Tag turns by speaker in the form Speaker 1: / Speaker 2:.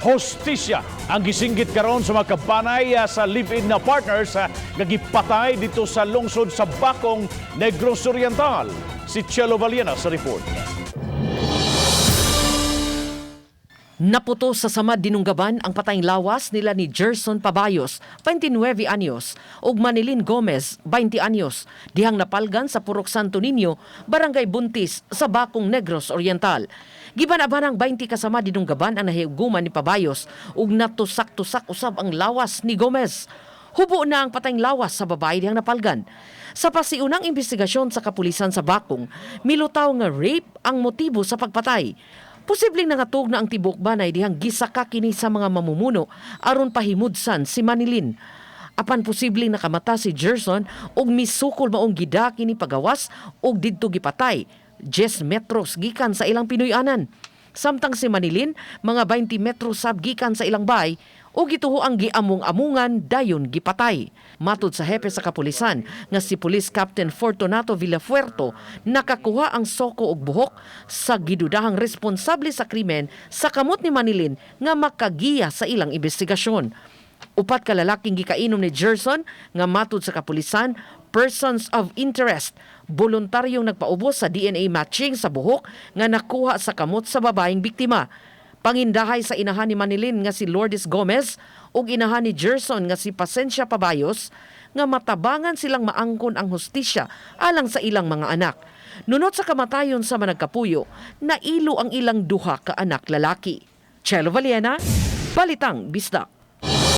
Speaker 1: Hostisya ang gisinggit karon sa mga kabanay sa live-in na partners nga gipatay dito sa lungsod sa Bakong, Negros Oriental. Si Chelo Valiena sa report.
Speaker 2: Naputo sa samad dinunggaban ang patayng lawas nila ni Gerson Pabayos, 29 anyos, ug Manilin Gomez, 20 anyos, dihang napalgan sa Purok Santo Niño, Barangay Buntis, sa Bakong, Negros Oriental. Giban-aban ang 20 kasama dinunggaban ang nahiuguman ni Pabayos ug natusak-tusak usab ang lawas ni Gomez. Hubo na ang patayng lawas sa babae dihang napalgan. Sa pasiunang investigasyon sa kapulisan sa Bakong, milutaw nga rape ang motibo sa pagpatay. Posibleng nangatog na ang tibok banay dihang gisaka kini sa mga mamumuno aron pahimudsan si Manilin. Apan posibleng nakamata si Gerson og misukol maong gida kini pagawas og didto gipatay 10 metros gikan sa ilang Pinoy-anan. Samtang si Manilin, mga 20 metros sab gikan sa ilang bay, ug gituho ang giamong-amungan dayon gipatay. Matud sa hepe sa kapulisan nga si Police Captain Fortunato Villafuerto, nakakuha ang soko og buhok sa gidudahang responsable sa krimen sa kamot ni Manilin nga makagiya sa ilang investigasyon. Upat ka lalaking gikainom ni Gerson nga matud sa kapulisan, persons of interest, voluntaryong nagpaubos sa DNA matching sa buhok nga nakuha sa kamot sa babaeng biktima. Pangindahay sa inahan ni Manilin nga si Lourdes Gomez ug inahan ni Gerson nga si Pasencia Pabayos nga matabangan silang maangkon ang hustisya alang sa ilang mga anak. Nunot sa kamatayon sa managkapuyo, nailo ang ilang duha ka anak lalaki. Chelo Valiena, Balitang Bisdak.